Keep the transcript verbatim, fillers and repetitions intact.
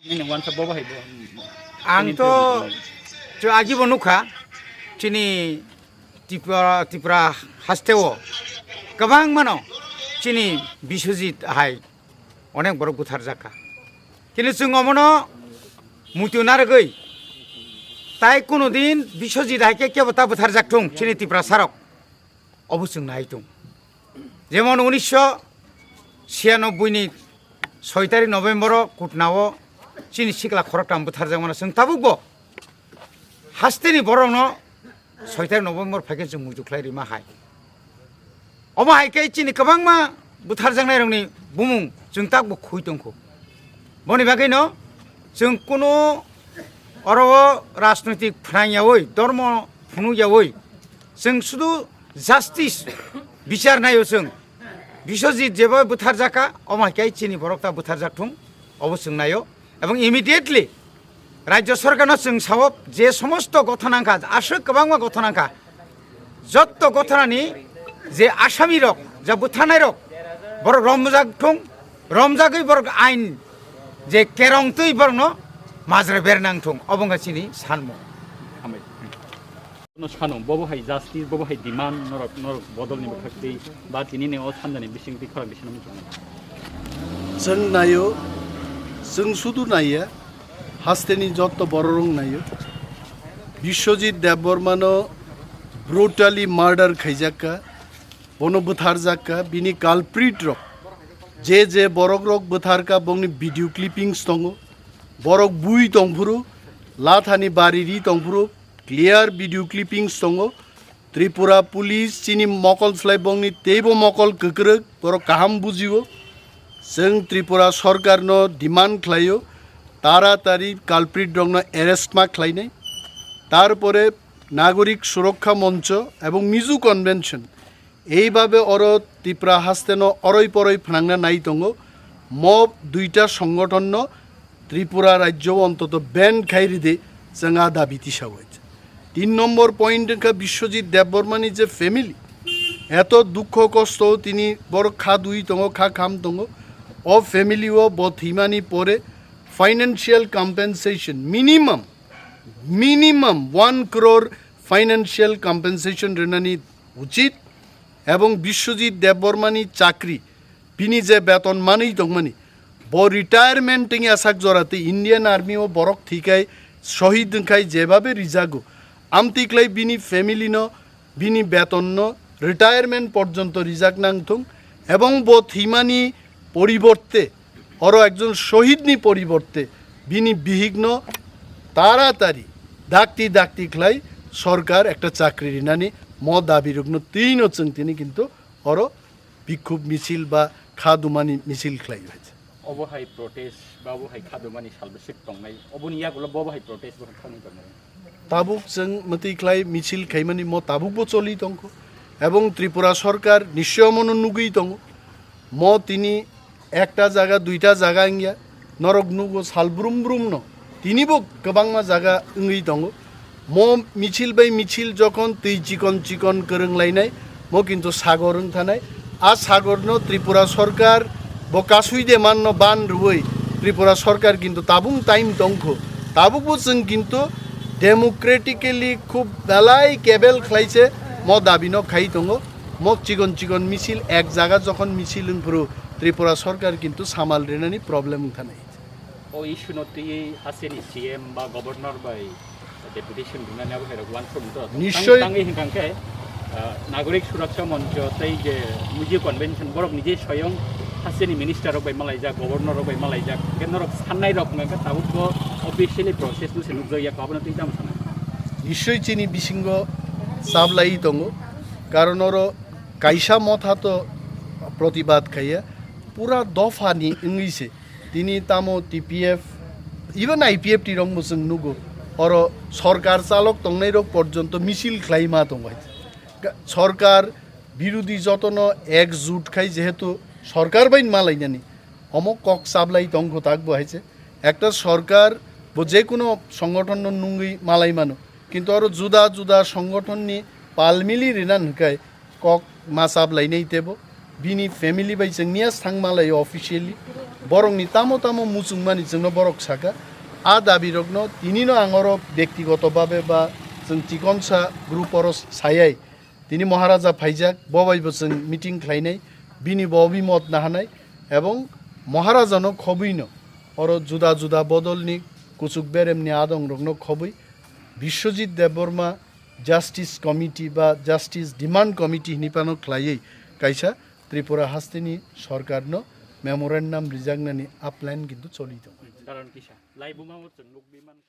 Nini wansa bobo hai bo. Ang to chwng agibo nukha, chini Tripura, Tripura hasteo kwbangmano chini Biswajit hai onek borok butharjakha. Kini chwng omono muitu narwgwi tai kuno din Biswajit hai khe kebo ta butharjak thung chini Tripura sarok. Obo chwng nai tung. Jemon unisho siyanobboini soi tarik November o Kutnao chini sikla khoroktham butharjakmano chwng tabukbo hasteni borokno soi tarik November phaikhe chwng muitu khlai rima hai. Omo hai khe chini kwbangma butharjaknairokni bumung chwng takbo khui tongkho. Boni bagwino chwng kuno oro o rajnoitik phnang yaui, dormo phunuk yaui, chwng sudu justice bichar naio chwng. Biswajit jeba butharjakha, omo hai khe chini borok ta butharjak thung, obo chwng naio. Ebong immediately Rajya Sorkarno chwng sao je somosto gothona wngkha, aswk kwbangma gothona wngkha, jotto gothanani je asamirok, je butharnairok, borok romjak thung, romjagwi borok ain je kerong twi borokno majra bernang thung, obo wngkha chini sanmung. Hambai. No sano, bobo hai justice, bobo hai demand, norok, norok bodol ni bwkhak twi, ba tini ni o sanjani bising twi khorang bising muchung. Chwng naio, chwng sudu naiya, hasteni jotto bororok naio. Biswajit Debbarmano brutally murder khaijakka, bono bwtharjakka, bini culprit rok, je je borok rok bwtharka, bongni video clippings tongo, borok bui tongphuru, lathani bari ri tongphuru, clear video clippings tongo. Tripura Police chini mokol slai bongni teibo mokol kwkrwk, borok kaham bujio. Chwng Tripura Sorkarno demand khlaio, taratari culprit rokno arrest ma khlainai. Tarpore Nagorik Surokha Moncho ebong Mizo Convention, eibabe oro Tripura hasteno oroi poroi phnangna nai tongo. Mo duita songothonno Tripura rajyo ontoto ban khai ridi, chwng a dabi tisao. Tin nombor point wngkha Biswajit Debbarmani je family, eto dukho kosto tini borok kha dui tongo, kha kham tongo. O family o bo thwimani pore financial compensation minimum, minimum one crore financial compensation rinani uchit, ebong Biswajit Debbarmani chakri, bini je beton manwi tongmani, bo retirement wngya sak jora tei Indian Army o borok thikai, shohid wngkhai jebabe rijago, amtwi khlai bini family no, bini beton no retirement porjonto rijak nang thung, ebong bo thwimani poriborte, oro ekjon shohid ni poriborte bini bihik no taratari dakti dakti khlai sorkar ekta chakri rinani mo dabi rok no twi no chwng tini kintu oro bikhub misil ba kha dumani misil khlai. Obo hai protest ba obo hai kha dumani sal bwswk tongnai, oboni yagulo bo bo hai protest bo thangwi tongnai. Tabuk chwng mwtwi khlai misil khaimani mo tabukbo choli tongkho, ebong Tripura Sorkar nischoi mono nugwi tongo. Mo tini ekta jaga, duita jaga wngya, norok nugo sal brum brum no, tinibo kwbangma jaga wngwi tongo. Mo misil bai misil jokhon twi chikon chikon kwrwng lainai, mo kintu sagor wng thanai. A sagorno Tripura Sorkar bo kasui de manno ban rwui Tripura Sorkar kintu tabung time tongkho. Tabukbo chwng kintu democratically khub belai kebel khlai se mo dabi no khai tongo. Mo chikon chikon misil ek jaga jokhon misil wng phuru Tripura Sorkar kintu samal rinani problem wng thanai. O issue no twi hasteni C M ba governor bai deputation rinani abo hai rok uansuk to. Nischoi. Tang, tangwi hinkha khe, ah, Nagorik Suraksha Moncho tei je Mizo Convention borok nije soyong hasteni minister rok bai malaijak, governor rok bai malaijak. Khe norok sannai rok wngkha khe tabuk bo officially process no se nukjak ya, abono twi tamo sana. Nischoi chini bisingo chablai tongo, karon oro kaisa motha to protibad khaiya, pura dopha ni wngwi se. Tini tamo T P F, even I P F T rok bo chwng nugo, oro sorkar chalok tongnai rok porjonto misil khlai ma tongo. Ga-, sorkar birodhi jotono ekjut khai jehetu sorkar bai malainani, omo kok chablai tongkho tak bo hai se. Ekta sorkar bo je kuno songothon no nungwi malai mano, kintu oro juda juda songothon ni palmili rinan hwnkhe kok ma chablai nai tebo, bini family bai chwng miya thang malai officially. Borokni tamo tamo muchungmani chwngno borok saka. A dabirokno tinino ang oro byaktigoto babe ba chwng chikonsa group oro sayai tini Maharaja phaijak, bo bai bo chwng meeting khlainai, bini bo obimot nahanai, ebong Maharajano khobwino oro juda juda bodolni kuchuk beremni adongrokno khobwi Biswajit Debbarma Justice Committee ba Justice Demand Committee hinwi phano khlaiwi kaisa Tripura hasteni sorkarno memorandum rijaknani a plan kintu choli tongo. Karon kisa, laibuma o chwng nukbi man.